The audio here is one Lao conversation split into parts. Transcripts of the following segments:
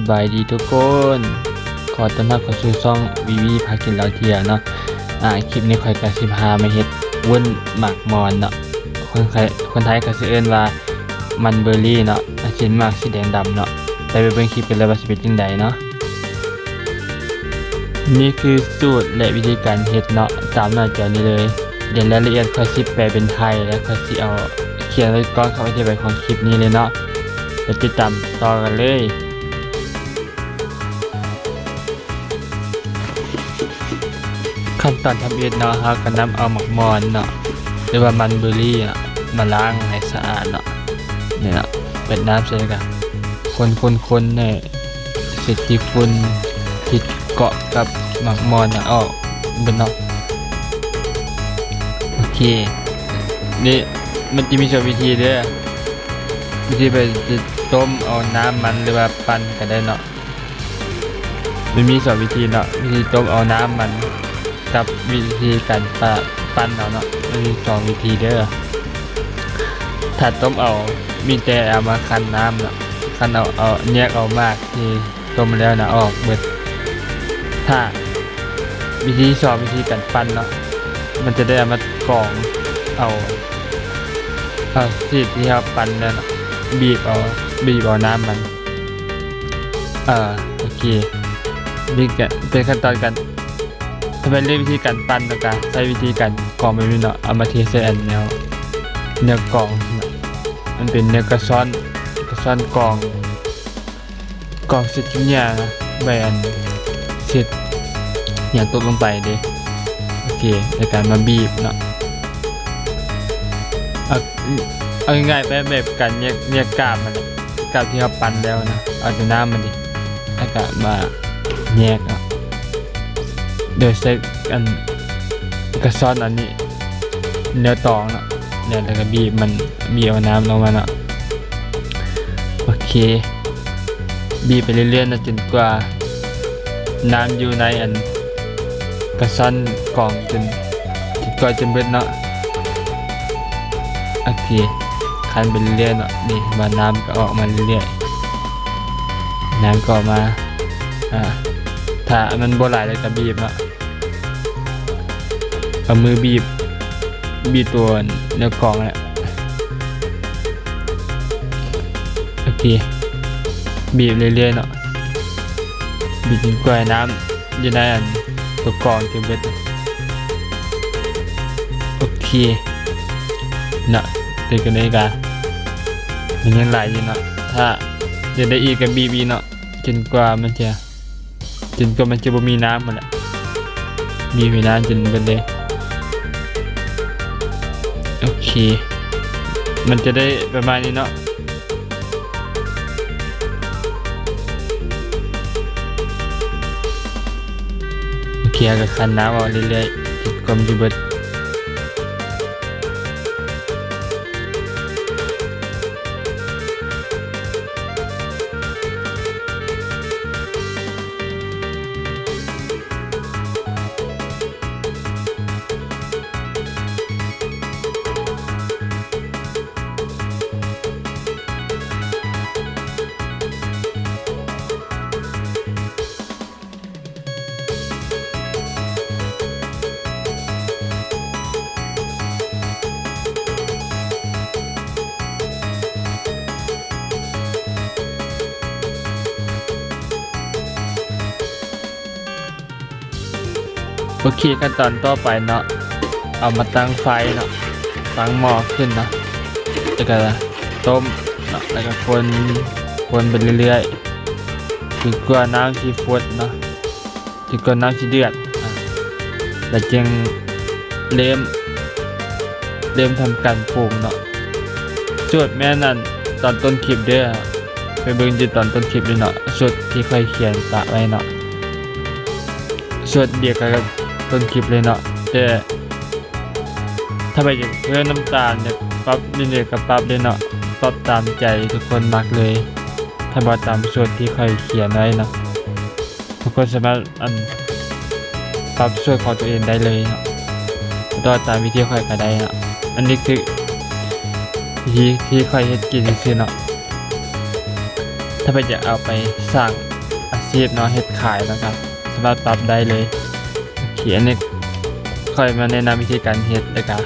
ສະບາຍດີທຸກຄົນ ຂໍຕ້ອນຮັບເຂົ້າສູ່ຊ່ອງ ວີວີ ພາກິນເຫຼົ້າທ່ຽວເນາະ. ອາ ຄລິບນີ້ຂ້ອຍກະຊິພາມາເຮັດວຸ້ນໝາກມອນເນາະ ຄົນໄທ ຄົນໄທເຂົາຊິເອີ້ນວ່າມັນເບີຣີເນາະ ອາ ຊິໝາກສີແດງດຳເນາະ. ໄປ ໄປເບິ່ງຄລິບກັນເລີຍວ່າຊິເປັນຈັ່ງໃດເນາະ. ນີ້ຄືສູດ ແລະ ວິທີການເຮັດເນາະ ຕາມໜ້າຈໍນີ້ເລີຍ. ດຽວລາຍລະອຽດຂ້ອຍຊິແປເປັນໄທ ແລະ ຂ້ອຍຊິເອົາຂຽນໄວ້ກ່ອນຄຳອະທິບາຍຂອງຄລິບນີ້ເລີຍເນາະ. ໄປຕິດຕາມຕໍ່ກັນເລີຍ. ຂັ້ນຕອນທຳອິດເນາະ ເຮົາກະນຳເອົາໝາກມອນເນາະ ຫຼືວ່າມັນເບີຣີເນາະ ມາລ້າງໃຫ້ສະອາດເນາະ. ນີ້ເນາະ ເປີດນ້ຳໃສ່ ແລ້ວກະຄົນໆໆ ໃຫ້ເສດຂີ້ຝຸ່ນທີ່ເກາະກັບໝາກມອນນະອອກເບິດເນາະ. ໂອເຄ ນີ້ມັນຈະມີສອງວິທີເດີ ວິທີໄປຕົ້ມເອົານ້ຳມັນ ຫຼືວ່າປັ່ນກະໄດ້ເນາະ. ມັນມີສອງວິທີເນາະ ວິທີຕົ້ມເອົານ້ຳມັນ ກັບວິທີການປະ ປັ່ນເອົາເນາະ ມັນມີສອງວິທີເດີ. ຖ້າຕົ້ມເອົາ ມີແຕ່ເອົາມາຄັ້ນນ້ຳເນາະ ຄັ້ນເອົາ ເອົາ ແຍກເອົາໝາກທີ່ຕົ້ມແລ້ວນະອອກເບິດ. ຖ້າວິທີສອງ ວິທີການປັ່ນເນາະ ມັນຈະໄດ້ເອົາມາກອງເອົາ ເອົາຊີດທີ່ເຮົາປັ່ນແລ້ວເນາະ ບີບເອົາ ບີບເອົານ້ຳມັນ. ເອີ ໂອເຄ ນີ້ກະເປັນຂັ້ນຕອນການ ຖ້າແມ່ນເລື່ອງວິທີການປັ່ນ ແລ້ວກະໃຊ້ວິທີການກອງແບບນີ້ເນາະ ເອົາມາເທໃສ່ອັນແນວ ແນວກອງ ມັນເປັນແນວກະຊອນ ກະຊອນກອງ ກອງເຊັດຂີ້ເຫຍື້ອນະ ໄວ້ອັນເຊັດຫຍັງຕົກລົງໄປເດ້. ໂອເຄ ແລ້ວກະມາບີບເນາະ ເອົາ ເອົາງ່າຍໆ ແບບ ແບບການແຍກ ແຍກກາບມັນແຫຼະ ກາບທີ່ເຮົາປັ່ນແລ້ວນະ ເອົາແຕ່ນ້ຳມັນເດ້ ແລ້ວກະມາແຍກເນາະ ໂດຍໃຊ້ອັນກະຊອນອັນນີ້ ແນວຕອງເນາະ ແລ້ວກະບີບມັນ ບີບເອົານ້ຳມັນອອກມາເນາະ. ໂອເຄ ບີບໄປເລື້ອຍໆເນາະ ຈົນກວ່ານ້ຳຢູ່ໃນອັນກະຊອນກອງຈົນ ຈົນກວ່າຈະເບິດເນາະ. ໂອເຄ ຄັ້ນໄປເລື້ອຍໆເນາະ ນີ້ວ່ານ້ຳກະອອກມາເລື້ອຍໆ ນ້ຳກະອອກມາ. ອາ ຖ້າມັນບໍ່ຫຼາຍແລ້ວກະບີບເນາະ ເອົາມືບີບ ບີບຕົວແນວກອງຫັ້ນແຫຼະ. ໂອເຄ ບີບເລື້ອຍໆເນາະ ບີບຈົນກວ່ານ້ຳຢູ່ໃນອັນຕົວກອງຈະເບິດ. ໂອເຄເນາະ ແຕ່ກະນີ້ກະ ມັນຍັງຫຼາຍຢູ່ເນາະ ຖ້າຢາກໄດ້ອີກກະບີບອີກເນາະ ຈົນກວ່າມັນຈະ ຈົນກວ່າມັນຈະບໍ່ມີນ້ຳຫັ້ນແຫຼະ ບີບໃຫ້ນ້ຳຈົນເບິດເລີຍ. ໂອເຄ ມັນຈະໄດ້ປະມານນີ້ເນາະ. ໂອເຄ ເຮົາກະຄັ້ນນ້ຳອອກເລື້ອຍໆ ຈົນກວ່າມັນຈະເບິດ. ໂອເຄ ຂັ້ນຕອນຕໍ່ໄປເນາະ ເອົາມາຕັ້ງໄຟເນາະ ຕັ້ງໝໍ້ຂຶ້ນເນາະ ແລ້ວກະຕົ້ມເນາະ ແລ້ວກະຄົນ ຄົນໄປເລື້ອຍໆ ຈົນກວ່ານ້ຳຊິຟົດເນາະ ຈົນກວ່ານ້ຳຊິເດືອດ ອາ ແລ້ວຈຶ່ງເລີ່ມ ເລີ່ມທຳການປຸງເນາະ. ສູດແມ່ນອັນຕອນຕົ້ນຄລິບເດີ ໄປເບິ່ງຢູ່ຕອນຕົ້ນຄລິບເລີຍເນາະ ສູດທີ່ຂ້ອຍຂຽນປະໄວ້ເນາະ ສູດດຽວກັນກັບຕົ້ນຄລິບເລີຍເນາະ. ແຕ່ຖ້າໃຜຢາກເພີ່ມນ້ຳຕານ ຢາກປັບນີ້ເລີຍກະປັບເລີຍເນາະ ປັບຕາມໃຈທຸກຄົນມັກເລີຍ ຖ້າບໍ່ຕາມສູດທີ່ຂ້ອຍຂຽນໄວ້ເນາະ. ທຸກຄົນສາມາດ ອັນ ປັບສູດຂອງຕົວເອງໄດ້ເລີຍເນາະ ຕໍ່ຕາມວິທີຂ້ອຍກະໄດ້ເນາະ. ອັນນີ້ຄືວິທີທີ່ຂ້ອຍເຮັດກິນຊື່ໆເນາະ. ຖ້າໃຜຢາກເອົາໄປສ້າງ ຊີບເນາະ ເຮັດຂາຍເນາະ ກໍສາມາດປັບໄດ້ເລີຍ. ໂອເຄ ອັນນີ້ຂ້ອຍມາແນະນຳວິທີການເຮັດ ແລ້ວກໍ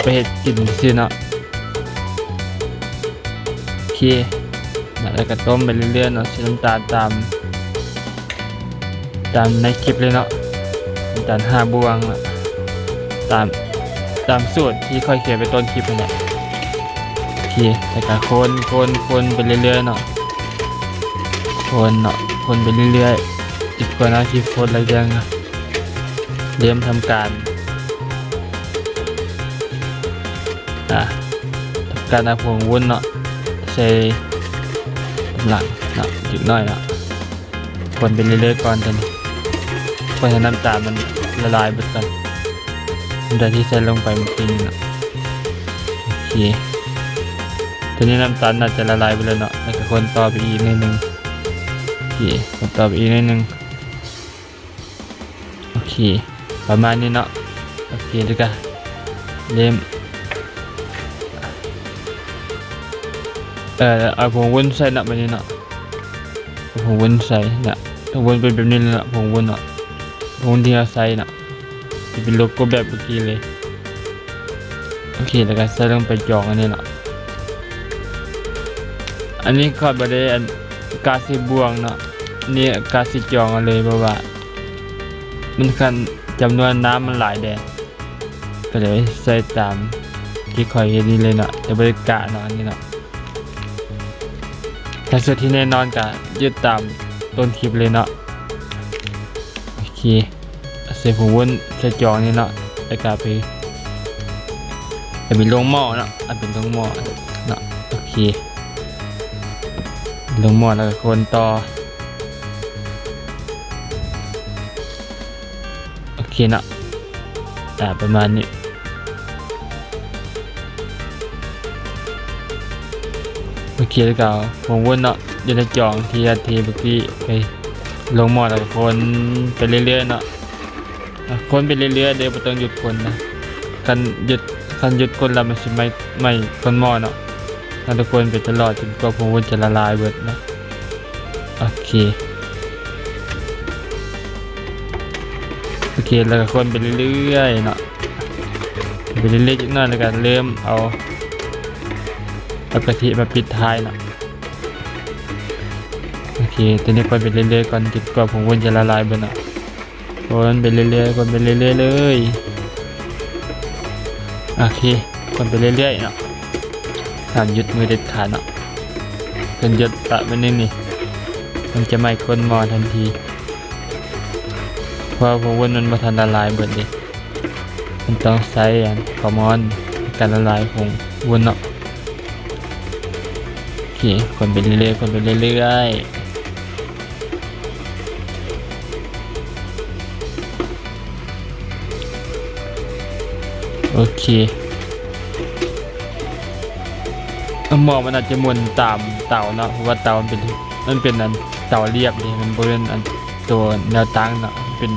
ໄປເຮັດກິນຊື່ໆເນາະ. ໂອເຄ ແລ້ວກໍຕົ້ມໄປເລື້ອຍໆເນາະ ໃສ່ນ້ຳຕານຕາມ ຕາມໃນຄລິບເລີຍເນາະ ນ້ຳຕານຫ້າບ່ວງເນາະ ຕາມ ຕາມສູດທີ່ຂ້ອຍຂຽນໄວ້ຕົ້ນຄລິບຫັ້ນແຫຼະ. ໂອເຄ ແລ້ວກໍຄົນ ຄົນ ຄົນໄປເລື້ອຍໆເນາະ ຄົນເນາະ ຄົນໄປເລື້ອຍໆ ຈົນກວ່ານ້ຳຊິຟົດ ແລ້ວຈັ່ງເລີ່ມທຳການ ອ່າ ທຳການເອົາຜົງວຸ້ນເນາະ ໃສ່ກຳລັງເນາະ ຈັກໜ້ອຍເນາະ. ຄົນໄປເລື້ອຍໆກ່ອນ ຕອນນີ້ຄົນໃຫ້ນ້ຳຕານມັນລະລາຍເບິດກ່ອນ ນ້ຳຕານທີ່ໃສ່ລົງໄປເມື່ອກີ້ນີ້ເນາະ. ໂອເຄ ຕອນນີ້ນ້ຳຕານໜ້າຈະລະລາຍເບິດແລ້ວເນາະ ແລ້ວກໍຄົນຕໍ່ໄປອີກໜ້ອຍໜຶ່ງ. ໂອເຄ ຄົນຕໍ່ໄປອີກໜ້ອຍໜຶ່ງ. ໂອເຄ ປະມານນີ້ເນາະ. ໂອເຄ ແລ້ວກະເລີ່ມ ເອີ ເອົາຜົງວຸ້ນໃສ່ເນາະ ບາດນີ້ເນາະ ເອົາຜົງວຸ້ນໃສ່ນະ ຜົງວຸ້ນເປັນແບບນີ້ເນາະ ຜົງວຸ້ນເນາະ ຜົງວຸ້ນທີ່ເຮົາໃສ່ເນາະ ຈະເປັນໂລໂກ້ແບບເມື່ອກີ້ເລີຍ. ໂອເຄ ແລ້ວກໍໃສ່ລົງໄປຈອງອັນນີ້ເນາະ. ອັນນີ້ຂ້ອຍບໍ່ໄດ້ອັນກະໃສ່ບ່ວງເນາະ ນີ້ກະໃສ່ຈອງເອົາເລີຍ ເພາະວ່າມັນຄັນຈຳນວນນ້ຳມັນຫຼາຍແດ່ ກໍເລີຍໃສ່ຕາມທີ່ຂ້ອຍເຮັດນີ້ເລີຍເນາະ ແຕ່ບໍ່ໄດ້ກະເນາະ ອັນນີ້ເນາະ. ແຕ່ສຸດທີ່ແນ່ນອນກໍຍຶດຕາມຕົ້ນຄລິບເລີຍເນາະ. ໂອເຄ ໃສ່ຜົງວຸ້ນໃສ່ຈອງນີ້ເນາະ ແລ້ວກໍໄປ ເອົາໄປລົງໝໍ້ເນາະ ເອົາໄປລົງໝໍ້ເນາະ. ໂອເຄ ລົງໝໍ້ແລ້ວກໍຄົນຕໍ່. ໂອເຄເນາະ ອ່າ ປະມານນີ້. ໂອເຄ ແລ້ວກໍຜົງວຸ້ນເນາະ ຢູ່ໃນຈອງທີ່ ທີ່ເມື່ອກີ້ໄປລົງໝໍ້ ແລ້ວກໍຄົນໄປເລື້ອຍໆເນາະ. ຄົນໄປເລື້ອຍໆເດີ ບໍ່ຕ້ອງຢຸດຄົນນະ ຄັນຢຸດ ຄັນຢຸດຄົນແລ້ວມັນຊິໄໝ້ ໄໝ້ກົ້ນໝໍ້ເນາະ. ເຮົາຕ້ອງຄົນໄປຕະຫຼອດຈົນກວ່າຜົງວຸ້ນຈະລະລາຍເບິດເນາະ. ໂອເຄ ໂອເຄ ແລ້ວກໍຄົນໄປເລື້ອຍໆເນາະ ໄປເລື້ອຍໆຈັກໜ້ອຍ ແລ້ວກໍເລີ່ມເອົາ ເອົາກະທິມາປິດທ້າຍເນາະ. ໂອເຄ ຕອນນີ້ຄົນໄປເລື້ອຍໆກ່ອນ ຈົນກວ່າຜົງວຸ້ນຈະລະລາຍເບິດເນາະ. ຄົນໄປເລື້ອຍໆ ຄົນໄປເລື້ອຍໆເລີຍ. ໂອເຄ ຄົນໄປເລື້ອຍໆເນາະ ຫ້າມຢຸດມືເດັດຂາດເນາະ. ຄັນຢຸດປະໄວ້ໜຶ່ງນີ້ ມັນຈະໄໝ້ກົ້ນໝໍ້ທັນທີ ເພາະວ່າຜົງວຸ້ນມັນບໍ່ທັນລະລາຍເບິດເດ້. ມັນຕ້ອງໃຊ້ອັນຄວາມຮ້ອນໃນການລະລາຍຜົງວຸ້ນເນາະ. ໂອເຄ ຄົນໄປເລື້ອຍໆ ຄົນໄປເລື້ອຍໆ. ໂອເຄ ໝໍ້ມັນອາດຈະໝູນຕາມເຕົາເນາະ ເພາະວ່າເຕົາມັນເປັນ ມັນເປັນອັນເຕົາລຽບເດ້ ມັນບໍ່ແມ່ນອັນໂຕແນວຕັ້ງເນາະ ມັນເປັນ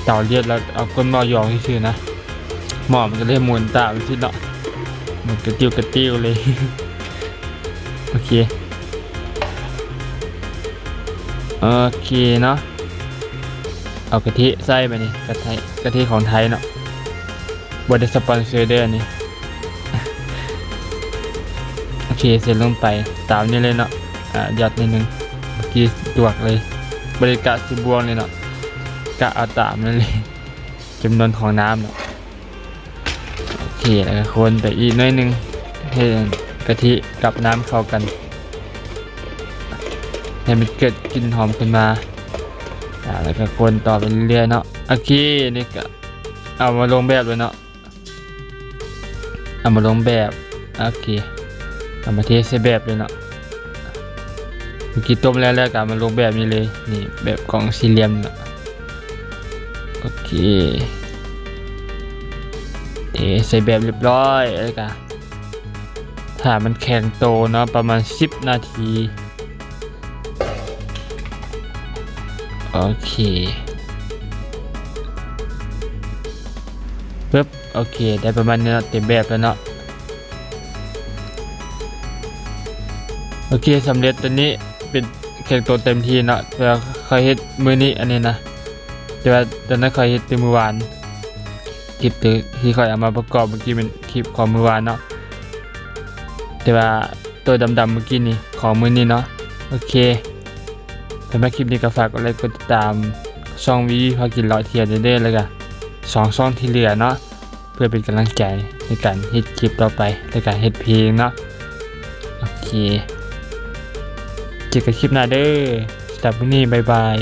ເຕົາລຽບ ແລ້ວເອົາກົ້ນໝໍ້ຢອງຊື່ໆນະ. ໝໍ້ມັນກໍເລີຍໝູນຕາມຊີ້ເນາະ ໝູນກະຕິວກະຕິວເລີຍ. ໂອເຄ ໂອເຄເນາະ ເອົາກະທິໃສ່ບາດນີ້ ກະທິ ກະທິຂອງໄທເນາະ ບໍ່ໄດ້ສະປອນເຊີເດີອັນນີ້. ໂອເຄ ໃສ່ລົງໄປຕາມນີ້ເລີຍເນາະ ອ່າ ຢອດໜ້ອຍໜຶ່ງ ເມື່ອກີ້ຕວກເລີຍ ບໍ່ໄດ້ກະຊິບວງເລີຍເນາະ ກະເອົາຕາມນັ້ນເລີຍ ຈຳນວນຂອງນ້ຳເນາະ. ໂອເຄ ແລ້ວກໍຄົນໄປອີກໜ້ອຍໜຶ່ງ ໃຫ້ກະທິກັບນ້ຳເຂົ້າກັນ ໃຫ້ມັນເກີດກິ່ນຫອມຂຶ້ນມາ ອ່າ ແລ້ວກໍຄົນຕໍ່ໄປເລື້ອຍໆເນາະ. ໂອເຄ ນີ້ກໍເອົາມາລົງແບບເລີຍເນາະ ເອົາມາລົງແບບ ໂອເຄ ເອົາມາເທໃສ່ແບບເລີຍເນາະ. ເມື່ອກີ້ຕົ້ມແລ້ວ ແລ້ວກໍເອົາມາລົງແບບນີ້ເລີຍ ນີ້ແບບກ່ອງສີ່ຫຼ່ຽມເນາະ. ໂອເຄ ເທໃສ່ແບບຮຽບຮ້ອຍ ແລ້ວກໍຖ້າມັນແຂງໂຕເນາະ ປະມານສິບນາທີ. ໂອເຄ ປຶບ ໂອເຄ ໄດ້ປະມານນີ້ເນາະ ເຕັມແບບແລ້ວເນາະ. ໂອເຄ ສຳເລັດ ຕົວນີ້ເປັນ ແຂ່ງໂຕເຕັມທີ່ເນາະ ແຕ່ວ່າຂ້ອຍເຮັດມື້ນີ້ອັນນີ້ນະ ແຕ່ວ່າຕອນນັ້ນຂ້ອຍເຮັດແຕ່ມື້ວານ ຄລິບທີ່ຂ້ອຍເອົາມາປະກອບເມື່ອກີ້ແມ່ນຄລິບຂອງມື້ວານເນາະ ແຕ່ວ່າໂຕດຳໆເມື່ອກີ້ນີ້ຂອງມື້ນີ້ເນາະ. ໂອເຄ ສຳລັບຄລິບນີ້ກໍຝາກກົດໄລກົດຕິດຕາມຊ່ອງວີວີພາກິນເລາະທ່ຽວແດ່ເດີ ແລ້ວກໍສອງຊ່ອງທີ່ເຫຼືອເນາະ ເພື່ອເປັນກຳລັງໃຈໃນການເຮັດຄລິບຕໍ່ໄປ ແລະການເຮັດເພງເນາະ. ໂອເຄ ເຈີກັນຄລິບໜ້າເດີ ສຳລັບມື້ນີ້ ບາຍບາຍ.